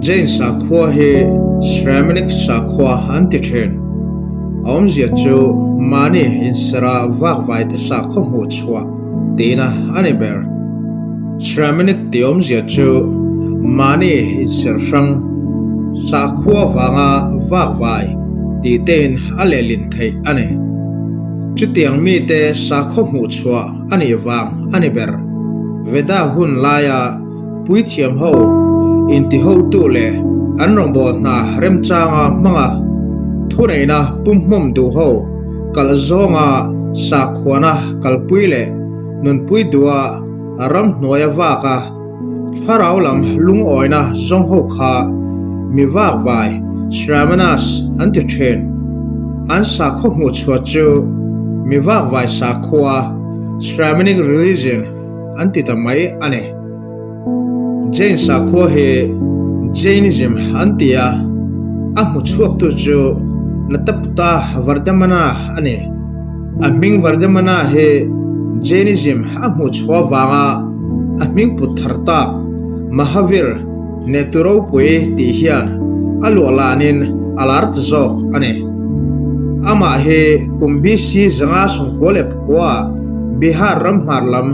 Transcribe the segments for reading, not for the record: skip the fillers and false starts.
Jain sakhua hi Shramanic sakhua an ti thin. A awmzia chu mahni insera vakvaite sakhaw hmuh chhuah tihna a ni ber. Shramanic tih awmzia chu mahni inser hrang sakhua vanga vakvai tih tein a lehlin theih a ni. Chutiang mite sakhaw hmuh chhuah a nih vang a ni ber. Veda hun laia puithiam ho intihotu leh an rawngbâwl hna remchanga hmanga thuneihna pumhmawm duh ho kalh zawnga sakhuana kalpui leh nunpui duha ramhnuaia vaka Thlarau lam lungawina zawng ho kha mi vakvai, Shramanas, an ti thin. An sakhaw hmuh chhuah chu mi vakvai sakhua, Shramanic religion, an ti ta mai a ni. Jain sakhua hi Jainism an ti a, a hmu chhuaktu chu Nataputta Vardhamana a ni. A hming Vardhamana hi Jainism a hmuh chhuah vanga a hming put thar tak Mahavir hnehtu ropui tih hian a luah lanin a lar ta zawk a ni. Amah hi kum BC 594 Bihar ram hmar lam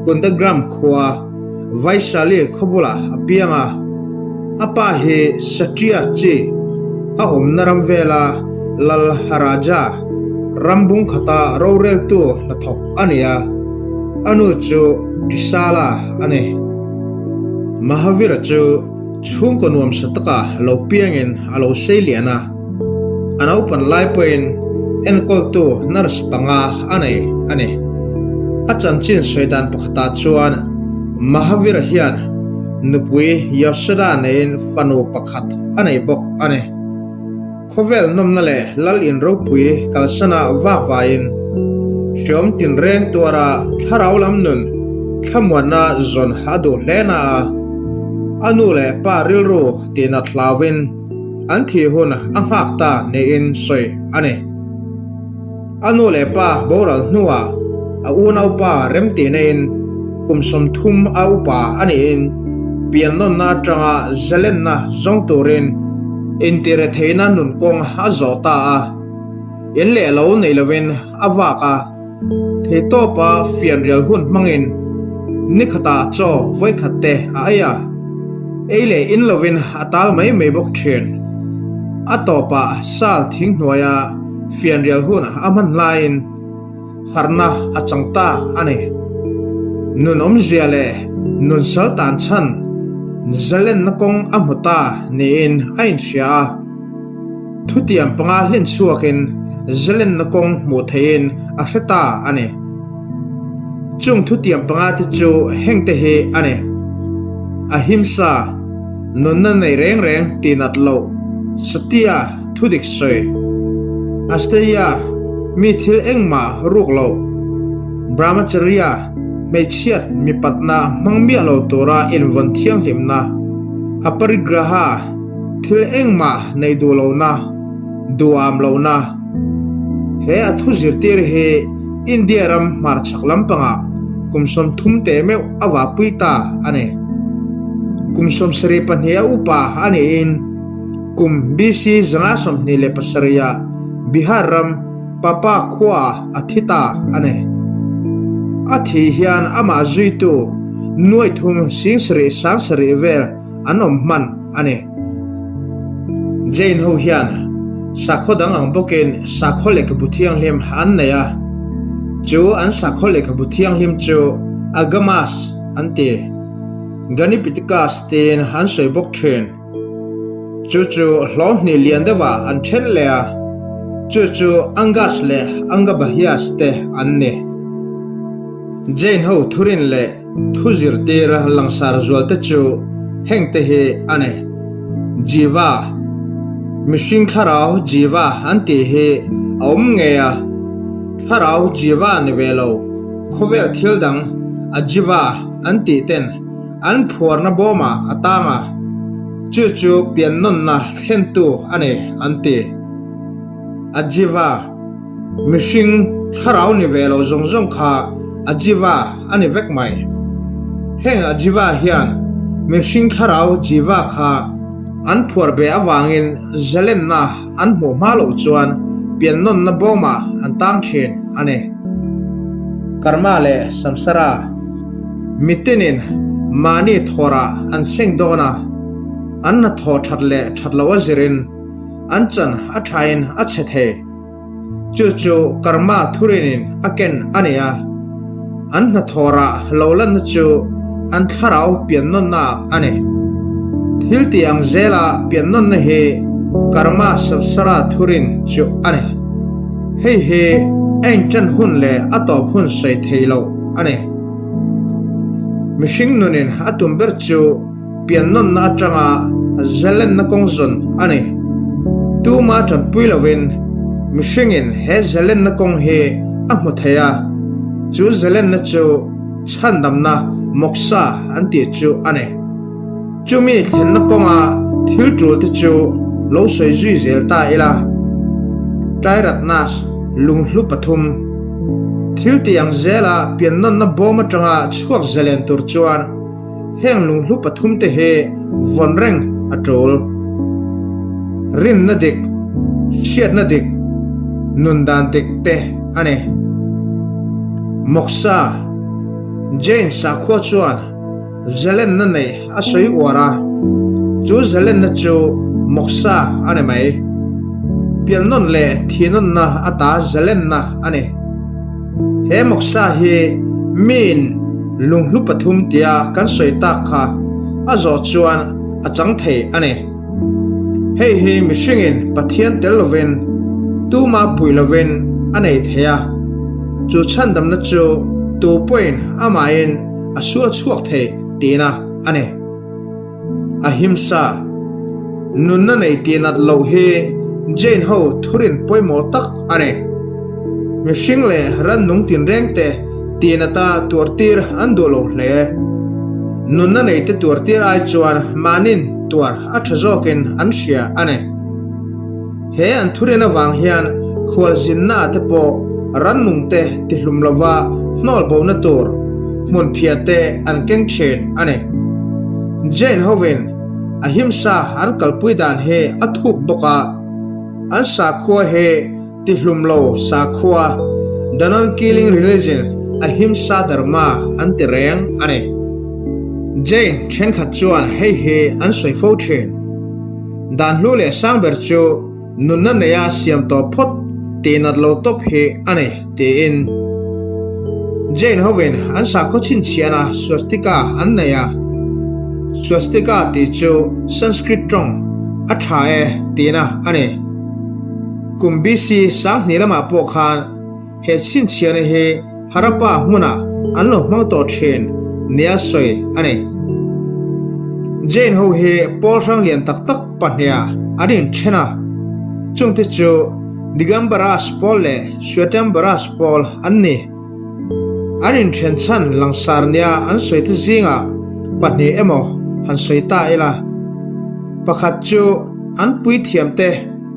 Kundagram khua Vaishali khaw bulah a piang a, a pa hi Satria chi a awmna ram vela Lal Haraja ram bung khata roreltu hnathawk a ni a, a nu chu Trisala a ni. Mahavira chu chhungkaw nuamsa taka lo piangin a lo sei lian a, a naupan lai pawhin enkawltu nurse panga a nei a ni. A chanchin sawi dan pakhatah chuan Mahavira hian nupui Yashoda neiin fanu pakhat a nei bawk a ni. Khawvel nawmna leh lal in ropui kalsana vak vaiin hreawm tinreng tuara thlarau lam nun thlamuanna zawn a duh hle na a, a nu leh pa rilru tihnat hlauin an thih hun a nghak ta niin sawi a ni. A nu leh pa boral hnuah a unaupa remtihna-in kum 30 a upa a niin piannawnna atanga zalenna zawng turin intiretheihna nunkawng a zawh ta a, in leh lo nei lovin a vak a, theihtawpa fianrial hun hmangin nikhatah chaw vawikhat te a ei a, ei leh in lovin a tal mai mai bawk thin. A tawpah sal thing hnuaia Fianrial hun a hman laiin harhna a chang ta a ni. Nun awmzia leh nun sal tan chhan zalenna kawng a hmu ta niin a inhria a. Thutiam panga hlin chhuakin zalenna kawng hmuh theihin a hre ta a ni. Chung thutiam panga te chu hengte hi a ni, Ahimsa, nunna nei reng reng tihnat loh, Satya, Thudik sawi, Asteya, mi thil engmah ruk loh, Brahmacharya, hmeichhiat mipatna hmang miah lo tura invawn thianghlimna, Aparigraha, thil engmah neih duh lohna, duham lohna. He a thu zirtir hi India ram hmarchhak lampangah kum 30 teh meuh a vahpui ta a ni. Kum 72 a upa a niin, Kum BC 527 ah Bihar ram Papa khuaah a thi ta a ni. A thih hian amah zuitu nuai thum sing sarih sang sarih vel an awm hman a ni. Jain ho hian sakhaw dang ang bawkin sakhaw lehkhabu thianghlim an nei a, chu an sakhaw lehkhabu thianghlim chu Agamas an ti. Ganipitikas tiin an sawi bawk thin. Chu chu hlawm hnih lian deuhah an then leh a, chu chu Angas leh Angabahias te an ni. Jain ho thurin leh thu zirtir langsar zual te chu heng te hi a ni. Jiva, mihring thlarau Jiva an tih hi a awm ngei a, thlarau Jiva ni ve lo, khawvel thil dang Ajiva an tih ten An phuarna bawmah a tang a, chu chu piannawnna thlentu a ni an ti. Ajiva, mihring thlarau ni ve lo zawng zawng kha Ajiva a ni vek mai. Heng Ajiva hian. Mihring thlarau Jiva kha an phuar ve avangin zalenna an hmuh hma loh chuan piannawnna bawmah an tang thin a ni. Karma leh Samsara Mitinin mahni thawrah an seng dawn a, an hnathawh that leh that loh a zirin an chan a thain a chhe thei. Chu chu Karma thurinin a ken a ni a, an hnathawrah lo lanna chu an thlarau piannawnna a ni. Thil tih ang zela piannawnna hi Karma Samsara thurin chu a ni. Hei hi a inṭan hun leh a tawp hun sawi thei loh a ni. Mihring nunin a tum ber chu piannawnna atanga zalenna kawng zawn a ni. Tuma tanpui lovin mihringin he zalenna kawng hi a hmu thei a, chu zalenna chu chhandamna, moksha, an tih chu a ni. Chumi thlenna kawnga thil tul te chu lo sawi zui zel ta ila. Tairatnas lunghlu pathum thil tih ang zela piannawnna bawm atanga chhuak zalen tur chuan Heng lunghlu pathumte hi vawn reng a tul. Rinna dik, hriatna dik, nun dan dik te a ni. Moksha, Jain sakhua chuan zalenna neih a sawi uar a, chu zalenna chu moksha a ni mai. Piannawn leh thihnawnna ata zalenna a ni. He moksha hi miin lunghlu pathum tia kan sawi tak kha a zawh chuan a chang thei a ni. Hei hi mihringin Pathian tel lovin tuma puih lovin a nei thei a, chu chhandamna chu tu pawhin amahin a sual chhuak thei tihna a ni. Ahimsa, nunna nei tih nat loh hi Jain ho thurin pawimawh tak a ni. Mihring leh rannung tinrengte tih nata tuartir an duh lo hle. Nunna neite tuartir ai chuan mahnin tuar a tha zawkin an hria a ni. He an thurin avang hian khualzinna te pawh rannungte tihlum lova hnawl bona tur hmun phiah te an keng thin a ni. Jain hovin ahimsa an kalpui dan hi a thuk bawk a, an sakhua hi tihlum lo sakhua, the non-killing religion, ahimsa dharma an ti reng a ni. Jain thenkhat chuan hei hi an sawi fo thin. Dan hlu leh sang ber chu nunna neia siam tawh phawt tih nat lo tawp hi a ni, tiin Jain hovin an sakhaw chhinchhiahna Swastika an nei a. Swastika tih chu Sanskrit tawng a tha e tihna a ni. Kum BC 2000 lamah pawh khan He chhinchhiahna hi Harappa hmunah an lo hmang tawh thin nia sawi a ni. Jain ho hi pawl hrang lian tak tak pahniha an inthen a, chungte chu Digambaras pawl leh Shwetambaras pawl an ni. An inthen chhan langsar nia an sawi te zingah pahnih emaw han sawi ta ila. Pakhat chu an puithiamte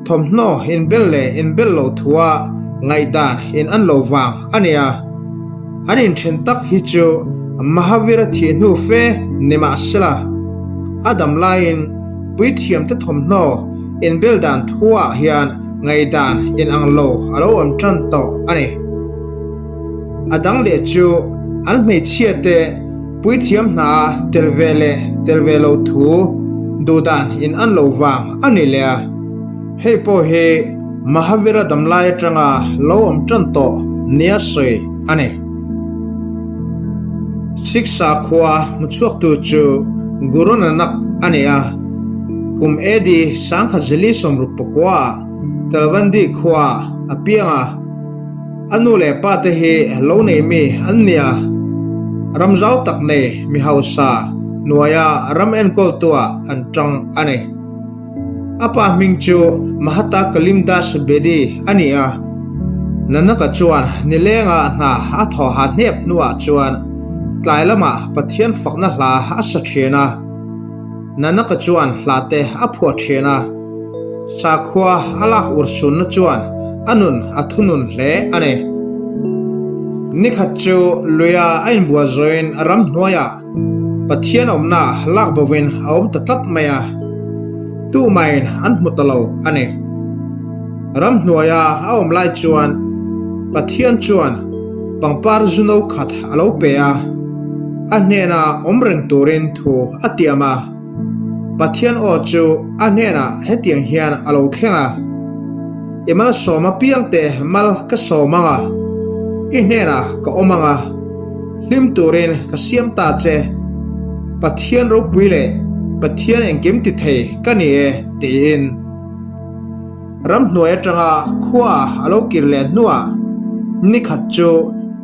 Thawmhnaw inbel leh inbel lo thua ngaihdan in an lo vang a nia. An inthen tak hi chu Mahavira thih hnu fe ni mahsela, a dam laiin puithiamte thawmhnaw inbel dan thuah hian ngaihdan in ang lo a lo awm tan tawh a ni. A dang leh chu an hmeichhiate puithiam hna tel ve leh tel ve lo thu duhdan in an lo vang a ni leh a. Hei pawh hi Mahavira damlai atanga lo awm tan tawh nia sawi a ni. Sikh sakhua hmuchhuaktu chu Guru Nanak a ni a, kum AD 1069 ah Talwandi khua a piang a. A nu leh pa te hi lo nei mi an ni a, ram zau tak nei mi hausa hnuaia ram enkawltuah an tang a ni. A pa hming chu Mahata Kalimdas Bedi a ni a, Nanaka chuan nilenga hna a thawh ha hnep hnuah chuan tlai lamah Pathian fakna hla a sa thin a. Nanaka chuan hla te a phuah thin a. Sakhua a lak urhsunna chuan a nun a thunun hle a ni. Nikhat chu luia a inbual zawin ramhnuaiah. Pathian awmna lak bovin a awm ta tlat mai a, tumahin an hmu ta lo a ni. Ramhnuaia a awm lai chuan Pathian chuan pangpar zu no khat a lo pe a, a hnena awm reng turin thu a tiam a. Pathian aw chu a hnenah hetiang hian a lo thleng a, I malsawm apiangte mal ka sawm ang a, i hnenah ka awm ang a, hlim turin ka siam ta che. Pathian ropui leh Pathian engkim ti thei ka ni e, tiin. Ramhnuai atanga khua a lo kir leh hnuah nikhat chu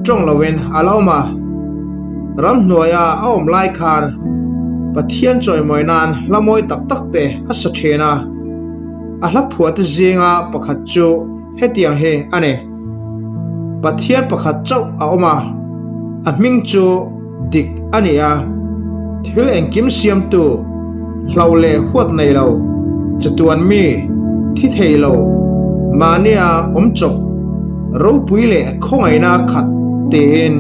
tawng loin a la awm a. Ramhnuaia a awm lai khan Pathian chawimawi nan hla mawi tak tak te a sa thin a. A hla phuahte zinga pakhat chu hetiang hi a ni, Pathian pakhat chauh a awm a, a hming chu dik a ni a, thil engkim siamtu, hlo leh huat nei lo, chatuan mi, thi thei lo, mahnia awm chawp, ropui leh khawngaihna khat tiin.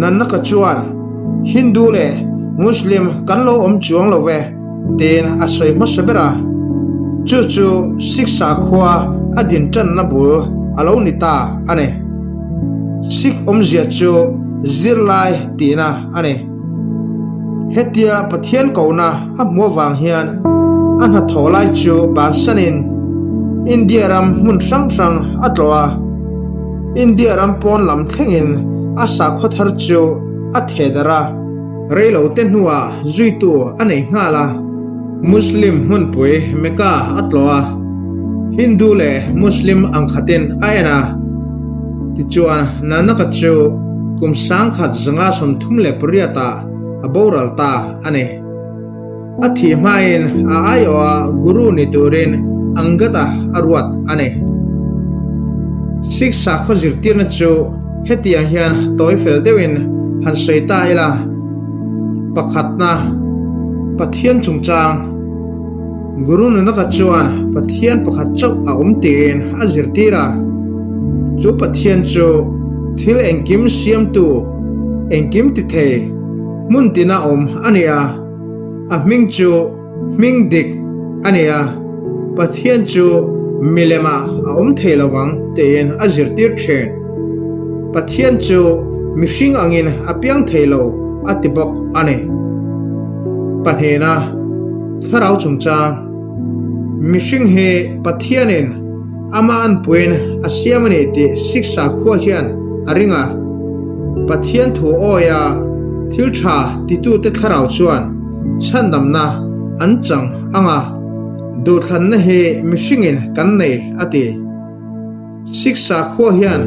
Nanaka chuan, Hindu leh Muslim kan lo awm chuang lo ve, tiin a sawi hmasa ber a, chu chu Sikh sakhua a din tanna bul a lo ni ta a ni. Sikh awmzia chu zirlai tihna a ni. Hetia Pathian kohna a hmuh avang hian a hnathawh lai chu bansanin India ram hmun hrang hrang a tlawh a, India ram pawn lam thlengin a sakhua thar chu a theh darh a. Reilote hnuah zuitu a nei nghal a, Muslim hmunpui Mecca a tlawh a, Hindu leh Muslim ang khatin a en a. Tichuan, Nanaka chu kum 1938 ah a boral ta a ni. A thih hmain a aiawha guru ni turin Angad-a a ruat a ni. Sikh sakhaw zirtirna chu hetiang hian tawi fel deuhin han sawi ta ila, Pakhatna, Pathian chungchang, Guru Nanaka chuan Pathian pakhat chauh a awm tiin a zirtir a. Chu Pathian chu thil engkim siamtu, engkim tithei, hmun tina awm a ni a, a hming chu hming dik a ni a, Pathian chu milemah a awm thei lo ang tiin a zirtir thin. Pathian chu mihring angin a piang thei lo a ti bawk a ni. Pahnihna, Thlarau chungchang, Mihring hi Pathianin Amah anpuiin a siam a ni tih Siksa khua hian a ring a. Pathian thu awia thil tha titute thlarau chuan chhandamna an chang ang a, duhthlanna hi mihringin kan nei a ti. Siksa khua hian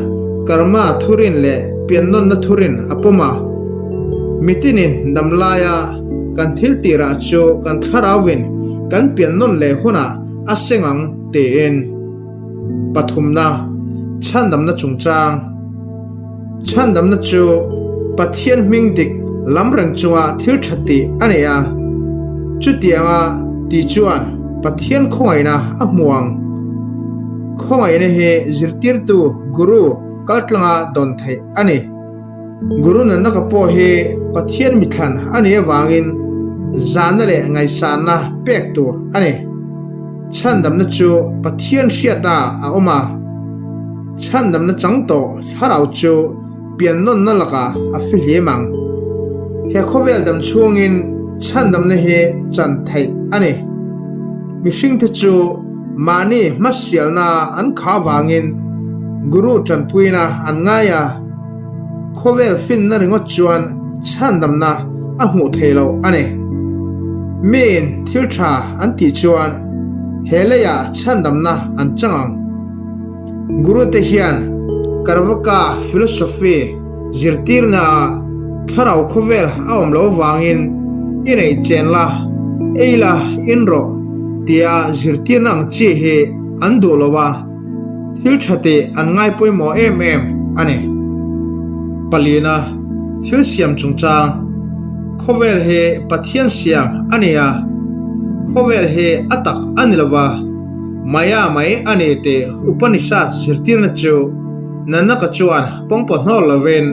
karma thurin leh piannawnna thurin a pawm a. Mitinin damlaia kan thil tirah chu kan thlarauvin kan piannawn leh hunah a seng ang. Tiin pathumna chhandamna chungchang chhandamna chu Pathian hming dik lam reng chunga thil tha tih a nei a, chutianga ti chuan Pathian khawngaihna a hmu ang. Khawngaihna hi zirtirtu Guru kaltlanga dawn theih a ni. Guru Nanaka pawh hi Pathian mithlan a nih avangin zahna leh ngaihsanna pek tur a ni. Chhandamna chu Pathian hriatna a awm a, chhandamna chang tawh thlarau chu piannawnna lakah a fihlim ang. He khawvel dam chhungin chhandamna hi chan theih a ni. Mihringte chu mahni hmasialna an khah avangin Guru tanpuina an ngai a. Khawvel finna ringawt chuan chhandamna a hmuh theih loh a ni. Miin thil tha an tih chuan he leiah chhandamna an chang ang. Guru te hian Karvaka philosophy zirtirna ah thlarau khawvel a awm loh avangin i neih chen la, ei la, in rawh tia zirtirna ang chi hi an duh lo a. Thil tha tih an ngai pawimawh em em a ni. Palina, thil siam chungchang, Khawvel hi Pathian siam a ni a, khawvel hi a tak a ni lova, Maya mai a ni tih Upanishad zirtirna chu Nanaka chuan pawngpaw hnawr lovin.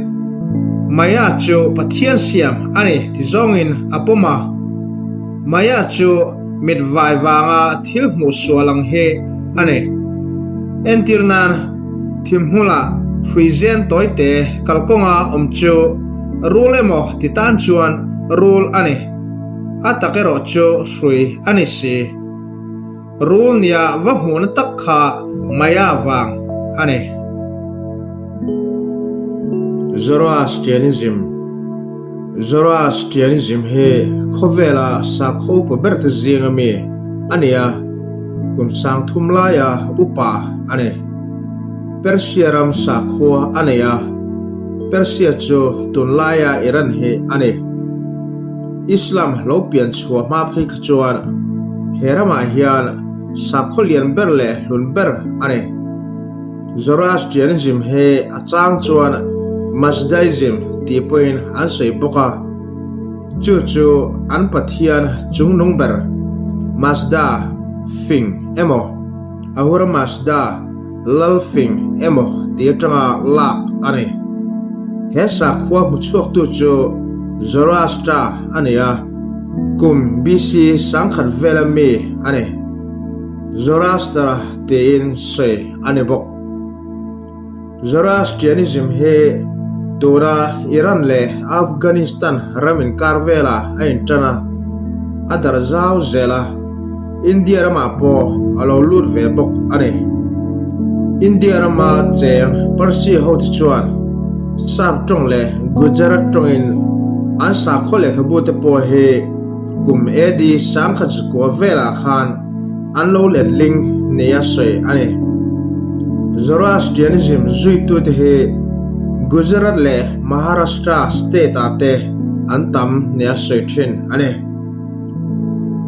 Maya chu Pathian siam a ni ti zawngin a pawm a. Maya chu mit vai vanga thil hmuh sual ang hi a ni. Entir nan, thimhmula hrui zen tawite kalkawnga awm chu rul emaw ti tan chuan rul a ni. A tak erawh chu hrui a ni si. Rul nia va hmuhna tak kha Maya vang a ni. Zoroastrianism Zoroastrianism hi khawvela sakhaw upa berte zinga mi a ni a, kum sangthum laia upa a ni. Persia ram sakhua a nei a, Persia chu tunlaia Iran hi a ni. Islam lo pian chhuah hma phei kha chuan he ramah hian sakhaw lian ber leh hlun ber a ni. Zoroastrianism hi a chang chuan Mazdaism tih pawhin an sawi bawk a, chu chu an pathian chungnung ber Mazda fing emaw Ahura Mazda lal fing emaw ti atanga lak a ni. He sakhua hmu chhuaktu chu Zoroastra a ni a, kum BC sangkhat vela mi a ni. Zoroaster tiin sawi a ni bawk. Zoroastrianism hi tuna Iran leh Afghanistan ram inkar velah a intan a, a darh zau zel a. India ramah pawh a lo lut ve bawk a ni. India rama cheng Parsi hote chuan Sap tawng leh Gujarat tawngin an sakhaw lehkhabu te pawh hi kum AD 1009 velah khan an lo letling nia sawi a ni. Zoroastrianism zuitute hi Gujarat leh Maharashtra state-ah te an tam nia sawi thin a ni.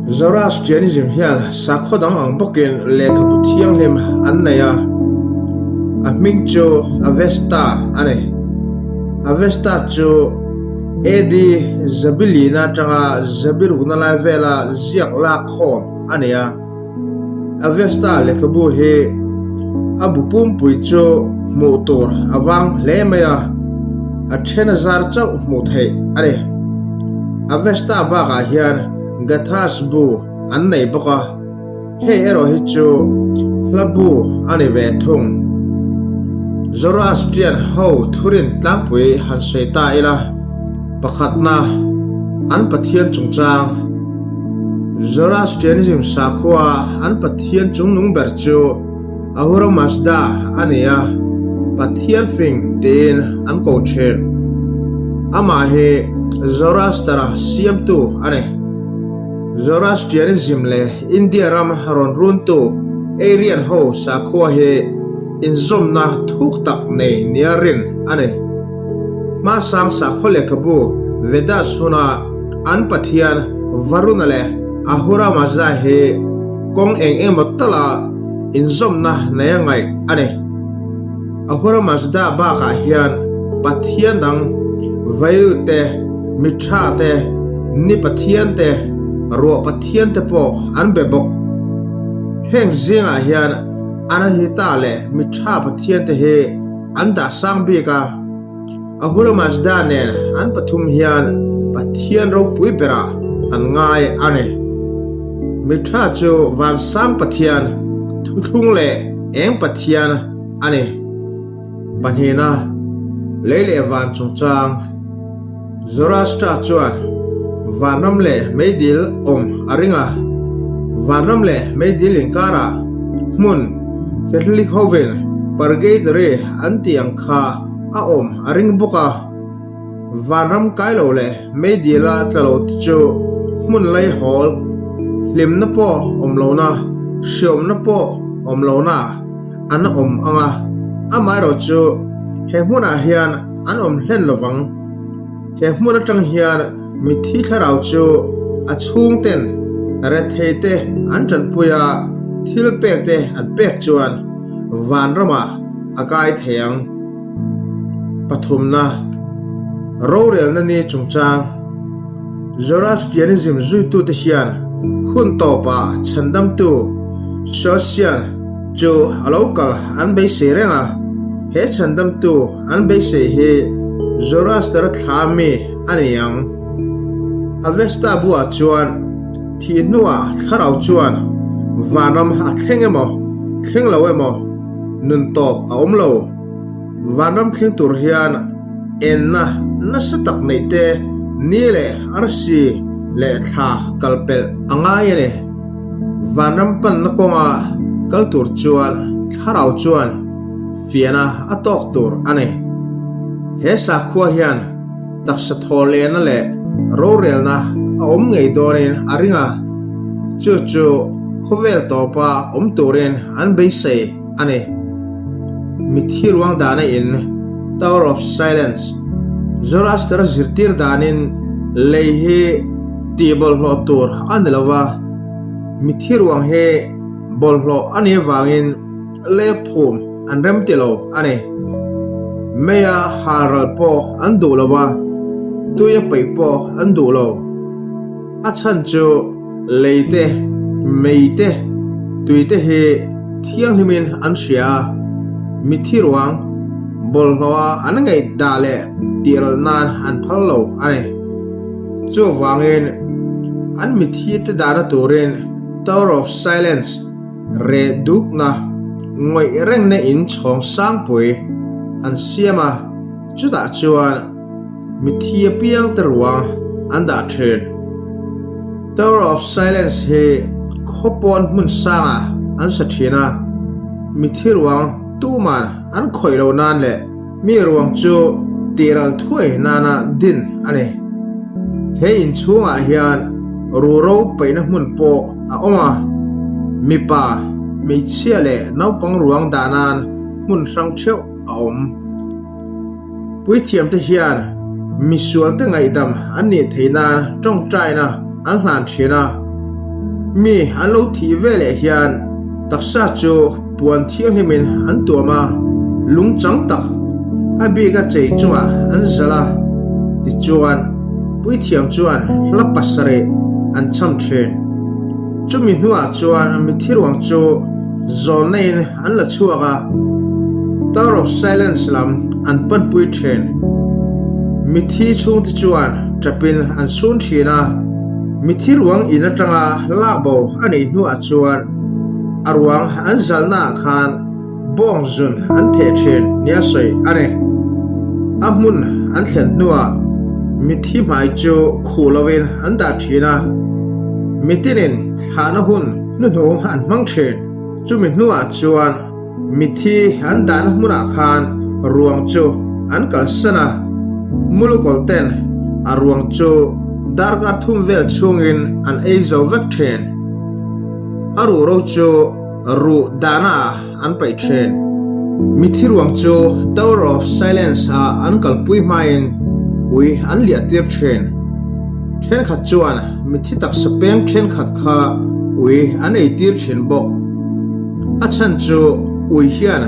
Zoroastrianism hian sakhaw dang ang bawkin lehkhabu thianghlim an nei a, a hming chu Avesta a ni. Avesta chu AD Zabilina atanga Zabirukna lai vela ziak lak khawm a ni a. Avesta lehkhabu hi a bu pumpui chu hmuh tur a vang hle mai a, a then a zar chauh hmuh theih a ni. Avesta bakah hian Gathas bu an nei bawk a, hei erawh hi chu hla bu a ni ve thung. Zoroastrian ho thurin tlangpui han sawi ta ila, pakhatna an Pathian chungchang. Zoroastrianism sakhua an pathian chungnung ber chu Ahura Mazda a ni a, Pathian fing tiin an ko thin. Amah hi Zoroaster-a siamtu a ni. Zoroastrianism leh India ram rawn runtu Aryan ho sakhua hi inzawmna thuk tak nei nia rin a ni. Hmasang sakhaw lehkhabu Vedas huna An Pathian Varuna leh Ahura Mazda hi kawng eng emaw tala inzawmna nei a ngaih a ni. Ahura Mazda bakah hian Pathian dang Vayu te, Mithra te, Ni Pathian te, Ruah Pathian te pawh an be bawk. Heng zingah hian Anahita leh Mithra Pathian te hi an dah sang bik a. Ahura Mazda nen an pathum hian Pathian ropui berah an ngai a ni. Mithra chu Vansang Pathian, Thuthlung leh Eng Pathian a ni. Pahnihna, Lei leh Van chungchang. Zoroaster chuan Vanram leh Meidil awm a ring a, Vanram leh Meidil inkarah hmun Catholic hovin Purgatory an tih ang kha a awm a ring bawk a. Vanram kai lo leh Meidila tla lo te chu hmun laihawl, hlimna pawh awm lohna, hriawmna pawh awm lohna an awm ang a, amaherawhchu he hmunah hian an awm hlen lovang. He hmun atang hian mitthi thlarau chu a chhungten rethei te an tanpui a, thil pek te an pek chuan vanramah a kai thei ang. Pathumna, Rorelna ni chungchang Zoroastrianism zuitute hian hun tawpah chhandamtu Sosian chu a lo kal an beisei reng a, he chhandamtu an beisei hi. Zoroaster-a thla mi a ni ang. Avesta buah chuan thih hnuah thlarau chuan vanram a thleng emaw, thleng lo emaw nun tawp a awm lo. Vanram thleng tur hian enna nasa tak neih te, ni leh arsi leh thla kal pelh a ngai a ni. Vanram panna kawnga kal tur chuan thlarau chuan fiahna a tawk tur a ni. He sakhua hian taksa thaw lehna leh rorelna a awm ngei dawnin a ring a, chu chu khawvel tawpa awm turin an beisei a ni. Mithi ruang dana in Tower of Silence, Zoroaster zirtir danin lei hi tih bawlhhlawh tur a ni lo va, mithi ruang hi bawlhhlawh a nih avangin lei phum an rem ti lo a ni. Meia halral pawh an duh lo va, tuia peih pawh an duh lo. A chhan chu lei te, mei te, tui te hi thianghlimin an hria a, mithi ruang bawlhhlawha an ngaihdah leh tihral nan an phal lo a ni. Chuvangin an mithi te dahna turin Tower of Silence reh dukna ngawih rengna in chhawng sangpui an siam a, chutah chuan mithi apiang te ruang an dah thin. Tower of Silence hi khawpawn hmun sangah an sa thin a, mithi ruang tuman an khawih lo nan leh mi ruang chu tihral thuai nana din a ni. He inchhungah hian ruhro paihna hmun pawh a awm a, mipa, hmeichhia leh naupang ruang dah nan hmun hrang theuh a awm. Puithiamte hian misualte ngaihdam an nih theih nan tawngtaina an hlan thin a, mi an lo thih ve leh hian taksa chu puan thianghlimin an tuam a, lung chang tak a bika chei chungah an zalh a, tichuan puithiam chuan hla pasarih an cham thin. Chumi hnuah chuan mithi ruang chu zawnna in an la chhuak a, Tower of Silence lam an panpui thin. Mithi chhungte chuan tapin an sun thin a, mithi ruang in atanga lak bo a neih hnuah chuan a ruang an zalna ah khan bawng zun an theh thin nia sawi a ni. A hmun an thlen hnuah mithi hmai chu khuh lovin an dah thin a, mitinin thlahna hun hnuhnung an hmang thin. Chumi hnuah chuan mithi an dahna hmunah khan ruang chu an kalsan a, Mulukawlh ten a ruang chu darkar thum vel chhungin an ei zo vek thin. A ruhro chu ruh dahna ah an paih thin. Mithi ruang chu Tower of Silence ah an kalpui hmain ui an liah tir thin. Thenkhat chuan mithi taksa peng thenkhat kha ui an ei tir thin bawk. A chhan chu ui hian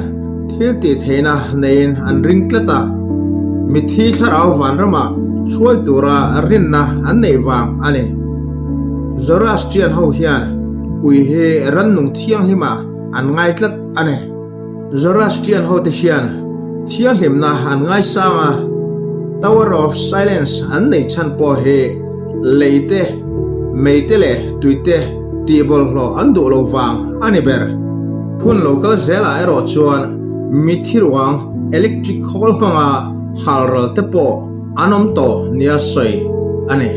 thil tih theihna neiin an ring tlat a, mithi thlarau vanramah hruai tura rinna an neih vang a ni. Zoroastrian ho hian ui hi rannung thianghlimah an ngai tlat a ni. Zoroastrian hote hian thianghlimna an ngaisang a, Tower of Silence an neih chhan pawh hi lei te, mei te leh tui te tih bawlhhlawh an duh lo vang a ni ber. Hun lo kal zelah erawh chuan mithi ruang electric khawl hmanga halral te pawh an awm tawh nia sawi a ni.